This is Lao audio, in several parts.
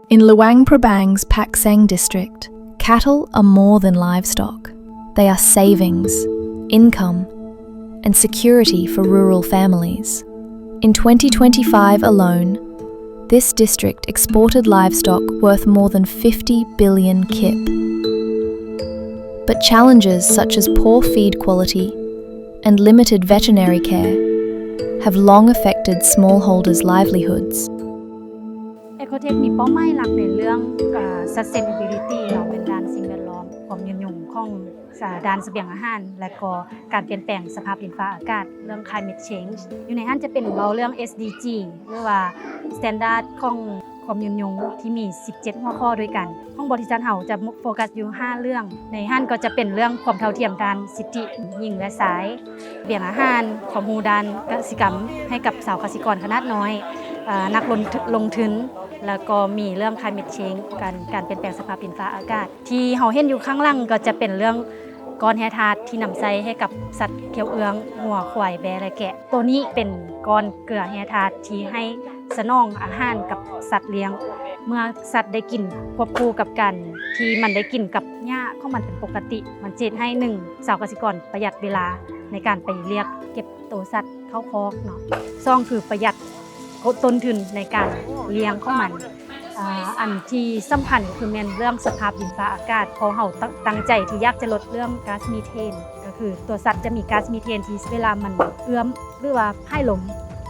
In Luang Prabang's Pak Seng district, cattle are more than livestock. They are savings, income, and security for rural families. In twenty twenty-five alone, this district exported livestock worth more than fifty billion kip. But challenges such as poor feed quality and limited veterinary care have long affected smallholders' livelihoods. Ecotech ມີເປົ້າໝາຍຫຼັກໃນເລື່ອງ ເອີ sustainability ເນາະ ແມ່ນດ້ານສິ່ງແວດລ້ອມ, ຄວາມຍືນຍົງຂອງ ສະ ດ້ານສະບຽງອາຫານ ແລະ ກໍການປ່ຽນແປງສະພາບດິນຟ້າອາກາດ, ເລື່ອງ climate change. ຢູ່ໃນຫັ້ນຈະເປັນເວົ້າເລື່ອງ ເອສດີຈີ ຫຼືວ່າ standard ຂອງຄວາມຍືນຍົງທີ່ມີສິບເຈັດຫົວຂໍ້ດ້ວຍກັນ. ຂອງບໍລິສັດເຮົາຈະໂຟກັສຢູ່ຫ້າເລື່ອງ. ໃນຫັ້ນກໍຈະເປັນເລື່ອງຄວາມເທົ່າທຽມດ້ານສິດທິຍິງ ແລະ ຊາຍ, ສະບຽງອາຫານ, ຄວາມຮູ້ດ້ານກະສິກຳໃຫ້ກັບຊາວກະສິກອນຂະໜາດນ້ອຍ, ເອີ ນັກລົງທຶນ, ແລ້ວກໍມີເລື່ອງ climate change ການ ການປ່ຽນແປງສະພາບດິນຟ້າອາກາດ. ທີ່ເຮົາເຫັນຢູ່ຂ້າງຫຼັງກໍຈະເປັນເລື່ອງກ້ອນແຮ່ທາດທີ່ນຳໃຊ້ໃຫ້ກັບສັດຂຽວເອື້ອງ, ງົວ, ຄວາຍ, ແບ້ ແລະ ແກະ. ໂຕນີ້ເປັນກ້ອນເກືອແຮ່ທາດທີ່ໃຫ້ສະໜອງອາຫານກັບສັດລ້ຽງ. ເມື່ອສັດໄດ້ກິນຄວບຄູ່ກັບການທີ່ມັນໄດ້ກິນກັບຫຍ້າຂອງມັນເປັນປົກກະຕິ, ມັນຈະເຮັດໃຫ້ ໜຶ່ງ ຊາວກະສິກອນປະຢັດເວລາໃນການໄປລຽກເກັບໂຕສັດເຂົ້າຄອກເນາະ. ສອງ ຄືປະຢັດ ຕົ້ນທຶນໃນການລ້ຽງຂອງມັນ. ອາ ອັນທີ່ສຳຄັນຄືແມ່ນເລື່ອງສະພາບດິນຟ້າອາກາດ, ເພາະເຮົາຕັ້ງ ຕັ້ງໃຈທີ່ຢາກຈະລົດເລື່ອງກາສມີເທນ, ກໍຄືຕົວສັດຈະມີກາສມີເທນທີ່ເວລາມັນເອື້ອມ ຫຼືວ່າຜາຍລົມ,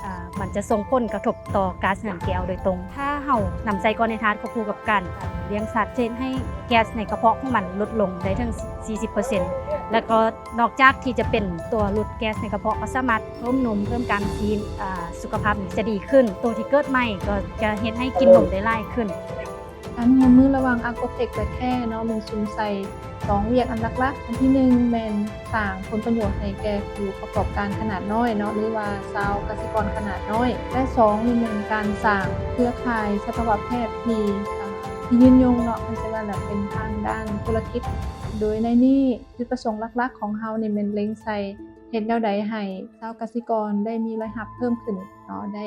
ອາ ມັນຈະສົ່ງຜົນກະທົບຕໍ່ກາສເຮືອນແກ້ວໂດຍຕົງ. ຖ້າເຮົານຳໃຊ້ກ້ອນແຮ່ທາດຄວບຄູ່ກັບການລ້ຽງສັດ, ຈະເຮັດໃຫ້ແກັສໃນກະເພາະຂອງມັນລົດລົງໄດ້ເຖິງສີ່ສິບເປີເຊັນ ແລ້ວກໍ ນອກຈາກທີ່ຈະເປັນຕົວຫຼຸດແກັສໃນກະເພາະ, ກໍສາມາດເພີ່ມນົມ, ເພີ່ມກ້າມຊີ້ນ, ອາ ສຸຂະພາບນີ້ຈະດີຂຶ້ນ. ໂຕທີ່ເກີດໃໝ່ກໍຈະເຮັດໃຫ້ກິນນົມໄດ້ຫຼາຍຂຶ້ນ. ການຮ່ວມມືລະຫວ່າງ Agrotech ແລະ Care ເນາະ ມຸ່ງສຸມໃສ່ສອງວຽກອັນຫຼັກໆ. ອັນທີໜຶ່ງແມ່ນສ້າງຜົນປະໂຫຍດໃຫ້ແກ່ຜູ້ປະກອບການຂະໜາດນ້ອຍເນາະ ຫຼືວ່າຊາວກະສິກອນຂະໜາດນ້ອຍ ແລະ ສອງນີ້ແມ່ນການສ້າງເຄືອຂ່າຍສັດຕະວະແພດທີ່ ອາ ທີ່ຍືນຍົງເນາະ, ເພິ່ນຈະວ່າແບບເປັນທາງດ້ານທຸລະກິດ. ໂດຍໃນນີ້ ຈຸດປະສົງຫຼັກໆຂອງເຮົານີ້ແມ່ນເລັງໃສ່ເຮັດແນວໃດໃຫ້ຊາວກະສິກອນໄດ້ມີລາຍຮັບເພີ່ມຂຶ້ນເນາະ, ໄດ້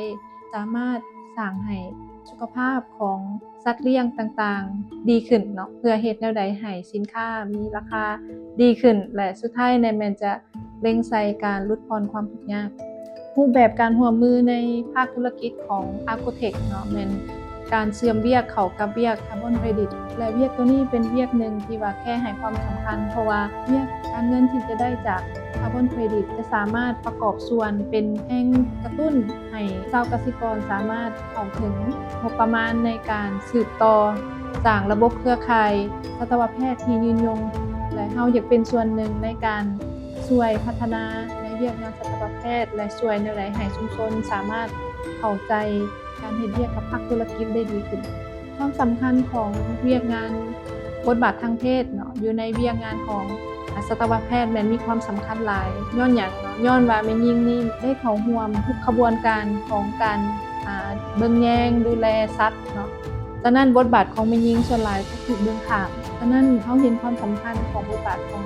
ສາມາດສ້າງໃຫ້ສຸຂະພາບຂອງສັດລ້ຽງຕ່າງໆດີຂຶ້ນເນາະ, ເພື່ອເຮັດແນວໃດໃຫ້ສິນຄ້າມີລາຄາດີຂຶ້ນ ແລະ ສຸດທ້າຍແມ່ນຈະເລັງໃສ່ການຫຼຸດຜ່ອນຄວາມທຸກຍາກ. ຮູບແບບການຮ່ວມມືໃນພາກທຸລະກິດຂອງ Agrotech ເນາະ ແມ່ນ ການເຊື່ອມວຽກເຂົ້າກັບວຽກ Carbon Credit ແລະ ວຽກໂຕນີ້ເປັນວຽກໜຶ່ງທີ່ວ່າ Care ໃຫ້ຄວາມສຳຄັນ, ເພາະວ່າວຽກການເງິນທີ່ຈະໄດ້ຈາກ Carbon Credit ຈະສາມາດປະກອບສ່ວນເປັນແຮງກະຕຸ້ນໃຫ້ຊາວກະສິກອນສາມາດເຂົ້າເຖິງງົບປະມານໃນການສືບຕໍ່ສ້າງລະບົບເຄືອຂ່າຍສັດຕະວະແພດທີ່ຍືນຍົງ ແລະ ເຮົາຢາກເປັນສ່ວນໜຶ່ງໃນການຊ່ວຍພັດທະນາໃນວຽກງານສັດຕະວະແພດ ແລະ ຊ່ວຍແນວໃດໃຫ້ຊຸມຊົນສາມາດເຂົ້າໃຈ ການເຮັດວຽກກັບພາກທຸລະກິດໄດ້ດີຂຶ້ນ. ຄວາມສຳຄັນຂອງວຽກງານບົດບາດທາງເພດເນາະ ຢູ່ໃນວຽກງານຂອງສັດຕະວະແພດແມ່ນມີຄວາມສຳຄັນຫຼາຍ. ຍ້ອນຫຍັງເນາະ? ຍ້ອນວ່າແມ່ຍິງນີ້ໄດ້ເຂົ້າຮ່ວມທຸກຂະບວນການຂອງການ ອາ ເບິ່ງແຍງດູແລສັດເນາະ. ສະນັ້ນ ບົດບາດຂອງແມ່ຍິງສ່ວນຫຼາຍຈະຖືກເບິ່ງຂ້າມ. ສະນັ້ນ ເຮົາເຫັນຄວາມສຳຄັນຂອງບົດບາດຂອງ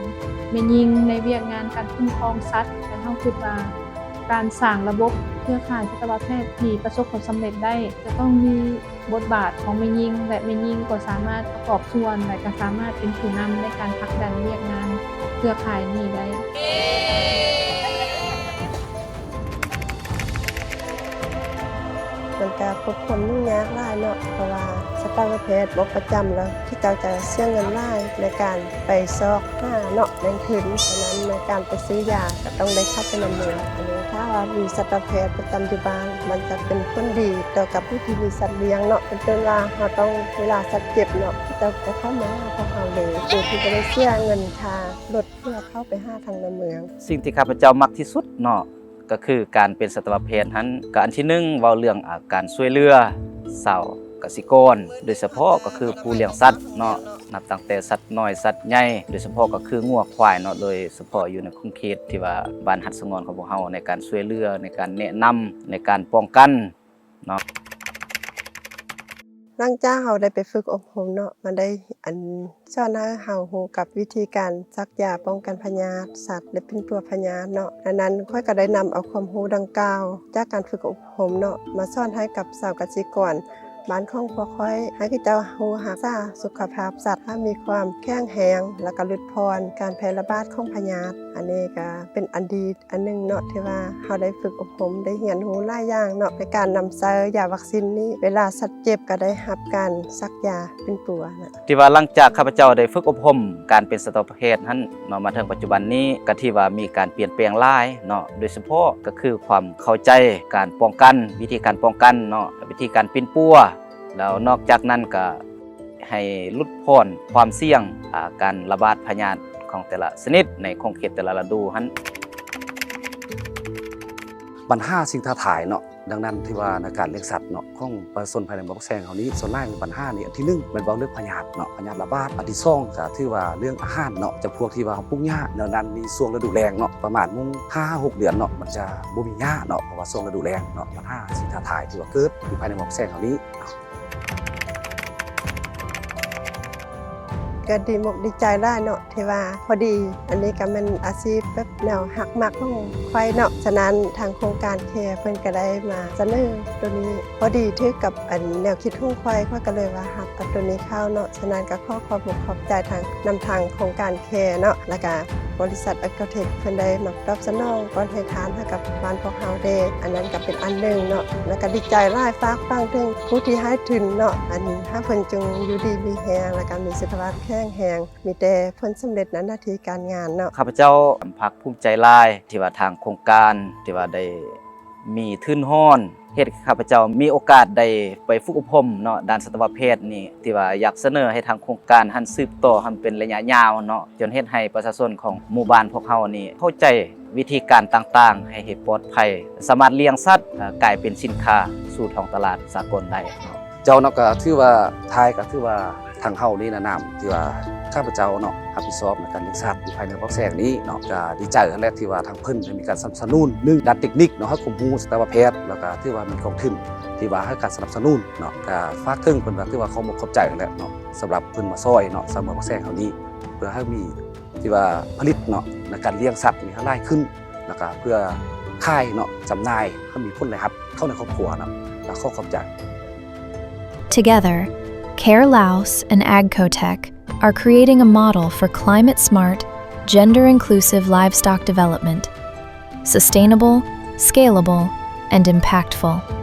ແມ່ຍິງໃນວຽກງານການຄຸ້ມຄອງສັດ ແລະ ເຮົາຄິດວ່າ ການສ້າງລະບົບເຄືອຂ່າຍສັດຕະວະແພດທີ່ປະສົບຜົນສຳເລັດໄດ້ ຈະຕ້ອງມີບົດບາດຂອງແມ່ຍິງ ແລະ ແມ່ຍິງກໍສາມາດປະກອບສ່ວນ ແລະ ກໍສາມາດເປັນຜູ້ນຳໃນການຜັກດັນວຽກງານເຄືອຂ່າຍນີ້ໄດ້. ມັນກະພົບຄວາມຫຍຸ້ງຍາກຫຼາຍເນາະ ເພາະວ່າສັດຕະວະແພດບໍ່ປະຈຳ ແລ້ວເຂົາເຈົ້າຈະເສຍເງິນຫຼາຍໃນການໄປຊອກຫາເນາະ ແຫຼ່ງທຶນ. ສະນັ້ນໃນການໄປຊື້ຢາກະຕ້ອງໄດ້ເຂົ້າໄປໃນເມືອງ. ອັນນີ້ຖ້າວ່າມີສັດຕະວະແພດປະຈຳຢູ່ບ້ານ ມັນຈະເປັນຜົນດີຕໍ່ກັບຜູ້ທີ່ມີສັດລ້ຽງເນາະ. ເປັນຕົ້ນວ່າເຮົາຕ້ອງ ເວລາສັດເຈັບເນາະ ເຂົາເຈົ້າຈະເຂົ້າມາຫາພວກເຮົາເລີຍ ໂດຍທີ່ບໍ່ໄດ້ເສຍເງິນຄ່າລົດເພື່ອເຂົ້າໄປຫາທາງໃນເມືອງ. ສິ່ງທີ່ຂ້າພະເຈົ້າມັກທີ່ສຸດເນາະ ກໍຄືການເປັນສັດຕະວະແພດຫັ້ນ ກໍອັນທີໜຶ່ງ ເວົ້າເລື່ອງ ອາ ການຊ່ວຍເຫຼືອຊາວກະສິກອນ ໂດຍສະເພາະກໍຄືຜູ້ລ້ຽງສັດເນາະ ນັບຕັ້ງແຕ່ສັດນ້ອຍສັດໃຫຍ່ ໂດຍສະເພາະກໍຄືງົວຄວາຍເນາະ ໂດຍສະເພາະຢູ່ໃນຂົງເຂດທີ່ວ່າບ້ານຮັດສະຫງວນຂອງພວກເຮົາ ໃນການຊ່ວຍເຫຼືອ ໃນການແນະນຳ ໃນການປ້ອງກັນເນາະ. ຫຼັງຈາກເຮົາໄດ້ໄປຝຶກອົບຮົມເນາະ ມັນໄດ້ ອັນ ສອນໃຫ້ເຮົາຮູ້ກັບວິທີການສັກຢາປ້ອງກັນພະຍາດສັດ ແລະ ປິ່ນປົວພະຍາດເນາະ. ດັ່ງນັ້ນ ຂ້ອຍກໍໄດ້ນຳເອົາຄວາມຮູ້ດັ່ງກ່າວຈາກການຝຶກອົບຮົມເນາະ ມາສອນໃຫ້ກັບຊາວກະສິກອນ ບ້ານຂອງພວກຂ້ອຍ ໃຫ້ເຂົາເຈົ້າຮູ້ຮັກສາສຸຂະພາບສັດ ໃຫ້ມີຄວາມແຂງແຮງ ແລ້ວກໍຫຼຸດຜ່ອນການແຜ່ລະບາດຂອງພະຍາດ. ອັນນີ້ກໍເປັນອັນດີອັນໜຶ່ງເນາະ ທີ່ວ່າເຮົາໄດ້ຝຶກອົບຮົມ ໄດ້ຮຽນຮູ້ຫຼາຍຢ່າງເນາະ ໃນການນຳໃຊ້ຢາວັກຊິນນີ້. ເວລາສັດເຈັບກໍໄດ້ຮັບການສັກຢາປິ່ນປົວນະ. ທີ່ວ່າຫຼັງຈາກຂ້າພະເຈົ້າໄດ້ຝຶກອົບຮົມການເປັນສັດຕະວະແພດຫັ້ນເນາະ ມາເຖິງປັດຈຸບັນນີ້ ກໍຖືວ່າມີການປ່ຽນແປງຫຼາຍເນາະ ໂດຍສະເພາະກໍຄືຄວາມເຂົ້າໃຈການປ້ອງກັນ ວິທີການປ້ອງກັນເນາະ ວິທີການປິ່ນປົວ ແລ້ວນອກຈາກນັ້ນກໍໃຫ້ຫຼຸດຜ່ອນຄວາມສ່ຽງ ອາ ການລະບາດພະຍາດຂອງແຕ່ລະຊະນິດໃນຂົງເຂດແຕ່ລະລະດູຫັ້ນ. ບັນຫາສິ່ງທ້າທາຍເນາະ ດັ່ງນັ້ນ ຖືວ່າໃນການລ້ຽງສັດເນາະ ຂອງປະຊາຊົນພາຍໃນເມືອງປາກແຊງເຮົານີ້ ສ່ວນຫຼາຍບັນຫານີ້ ອັນທີໜຶ່ງແມ່ນເວົ້າເລື່ອງພະຍາດເນາະ ພະຍາດລະບາດ. ອັນທີສອງກໍຖືວ່າເລື່ອງອາຫານເນາະ ຈຳພວກທີ່ວ່າເຮົາປູກຫຍ້າ ແນວນັ້ນນີ້ ຊ່ວງລະດູແລ້ງເນາະ ປະມານໜຶ່ງຫາຫົກເດືອນເນາະ ມັນຈະບໍ່ມີຫຍ້າເນາະ ເພາະວ່າຊ່ວງລະດູແລ້ງເນາະ. ບັນຫາສິ່ງທ້າທາຍທີ່ວ່າເກີດຢູ່ພາຍໃນເມືອງປາກແຊງເຮົານີ້ ກໍດີອົກດີໃຈຫຼາຍເນາະ ທີ່ວ່າພໍດີ ອັນນີ້ກໍແມ່ນອາຊີບແບບແນວຮັກມັກຂອງຂ້ອຍເນາະ. ສະນັ້ນທາງໂຄງການແຄເພິ່ນກໍໄດ້ມາສະເໜີໂຕນີ້ ພໍດີຖືກກັບອັນແນວຄິດຂອງຂ້ອຍ ຂ້ອຍກໍເລີຍວ່າຮັບເອົາໂຕນີ້ເຂົ້າເນາະ. ສະນັ້ນກໍຂໍຂອບອົກຂອບໃຈທາງ ນຳທາງໂຄງການແຄເນາະ ແລ້ວກໍບໍລິສັດແອັກໂກເທັກ ເພິ່ນໄດ້ມາຕອບສະໜອງການໃຫ້ທານໃຫ້ກັບບ້ານພວກເຮົາເດ້. ອັນນັ້ນກໍເປັນອັນໜຶ່ງເນາະ ແລ້ວກໍດີໃຈຫຼາຍ ຝາກຝັງເຖິງຜູ້ທີ່ໃຫ້ທຶນເນາະ ອັນໃຫ້ເພິ່ນຈົ່ງຢູ່ດີມີແຮງ ແລ້ວກໍມີສຸຂະພາບແຂງແຮງ ມີແຕ່ຜົນສຳເລັດໃນໜ້າທີ່ການງານເນາະ. ຂ້າພະເຈົ້າພາກພູມໃຈຫຼາຍ ທີ່ວ່າທາງໂຄງການ ທີ່ວ່າໄດ້ມີທຶນຮອນ ເຮັດໃຫ້ຂ້າພະເຈົ້າມີໂອກາດໄດ້ໄປຝຶກອົບຮົມເນາະ ດ້ານສັດຕະວະແພດນີ້ ທີ່ວ່າຢາກສະເໜີໃຫ້ທາງໂຄງການຫັ້ນສືບຕໍ່ໃຫ້ມັນເປັນໄລຍະຍາວເນາະ ຈົນເຮັດໃຫ້ປະຊາຊົນຂອງໝູ່ບ້ານພວກເຮົານີ້ເຂົ້າໃຈ ວິທີການຕ່າງໆ ໃຫ້ ໃຫ້ປອດໄພ ສາມາດລ້ຽງສັດ ເອີ ກາຍເປັນສິນຄ້າສູ່ທ້ອງຕະຫຼາດສາກົນໄດ້ເນາະ. ເຈົ້າເນາະ ກໍຖືວ່າ ທ້າຍກໍຖືວ່າທາງເຮົານີ້ນະ ນາມທີ່ວ່າຂ້າພະເຈົ້າເນາະ ຮັບຜິດຊອບໃນການລ້ຽງສັດຢູ່ພາຍໃນປາກແຊງນີ້ເນາະ ກໍດີໃຈຫັ້ນແຫຼະ ທີ່ວ່າທາງເພິ່ນໄດ້ມີການສະໜັບສະໜູນ ໜຶ່ງ ດ້ານເຕັກນິກເນາະ ໃຫ້ຄວາມຮູ້ສັດຕະວະແພດ ແລ້ວກໍຖືວ່າມີກອງທຶນທີ່ວ່າໃຫ້ການສະໜັບສະໜູນເນາະ ກໍຝາກເຖິງເພິ່ນກໍຖືວ່າຂອບອົກຂອບໃຈຫັ້ນແຫຼະເນາະ ສຳລັບເພິ່ນມາຊ່ອຍເນາະ ຊາວເມືອງປາກແຊງເຮົານີ້ ເພື່ອໃຫ້ມີ ທີ່ວ່າຜະລິດເນາະ ໃນການລ້ຽງສັດນີ້ໃຫ້ຫຼາຍຂຶ້ນ ແລ້ວກະເພື່ອຂາຍເນາະ ຈຳໜ່າຍ ໃຫ້ມີຜົນລາຍຮັບເຂົ້າໃນຄອບຄົວເນາະ ແລ້ວຂໍຂອບໃຈ. Together, Care Laos and Agcotech are creating a model for climate-smart, gender-inclusive livestock development, sustainable, scalable, and impactful.